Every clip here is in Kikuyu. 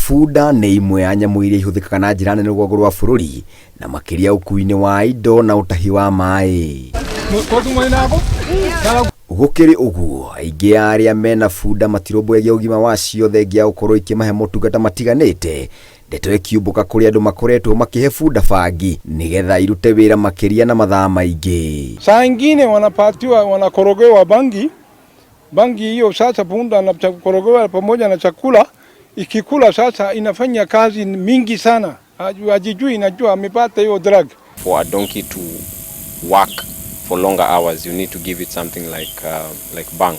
Bunda nĩ imwe ya nyamũ iria ihũthĩkaga na njĩra nene rũgongo rwa bũrũri na makĩria ũkuui-inĩ wa indo na ũtahi wa maĩ. Gũkĩrĩ ũguo, aingĩ a arĩa mena bunda matirũmbũyagia ũgima wacio thengia ya gũkorwo ikĩmahe motungata matiganĩte. Ndeto ĩkiumbũka kũrĩ andũ makoretwo makĩhe bunda bangi nĩgetha irute wĩra makĩria na mathaa maingĩ. Saa ingine wanapatiwa wanakorogewa bangi bangi hiyo, sasa punda anakorogewa pamoja na chakula, ikikula sasa inafanya kazi mingi sana, hajijui inajua amepata hiyo drug. For a donkey to work for longer hours, you need to give it something like bhang.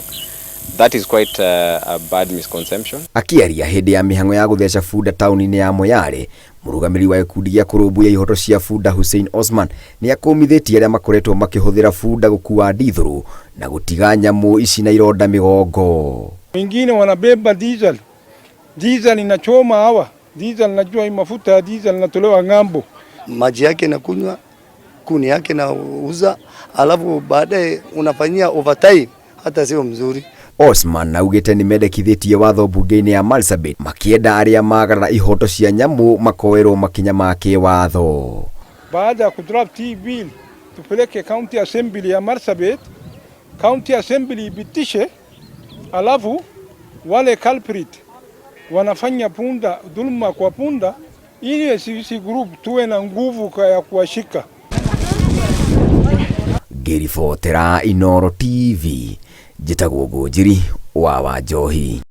That is quite a bad misconception. Akĩaria hĩndĩ ya mĩhang'o ya gũtheca bunda taũni-inĩ ya Moyale, mũrũgamĩrĩri wa gĩkundi gĩa kũrũmbũiya ihoto cia bunda Hussein Osman nĩ akũmithĩtie arĩa makoretwo makĩhũthĩra bunda gũkua ndithũrũ na gũtiga nyamũ ici na ironda mĩgongo. Wengine wanabeba diesel, diesel inachoma hawa diesel, najua hii mafuta ya diesel inatolewa ng'ambo. Maji yake nakunywa, kuni yake nauza, alafu baadaye unafanyia overtime, hata sio mzuri. Osman augĩte nĩ mendekithĩtie watho mbunge-inĩ ya Marsabit makĩenda arĩa magarara ihoto cia nyamũ makoerwo makinya ma kĩwatho. Baada ya kudraft hii bill tupeleke county assembly ya Marsabit, county assembly ipitishe, alafu wale culprit wanafanya punda dhuluma kwa punda, ili sisi group tuwe na nguvu ya kuwashika. Ngĩribotera Inooro TV, njĩtagwo Ngũnjiri wa Wanjohi.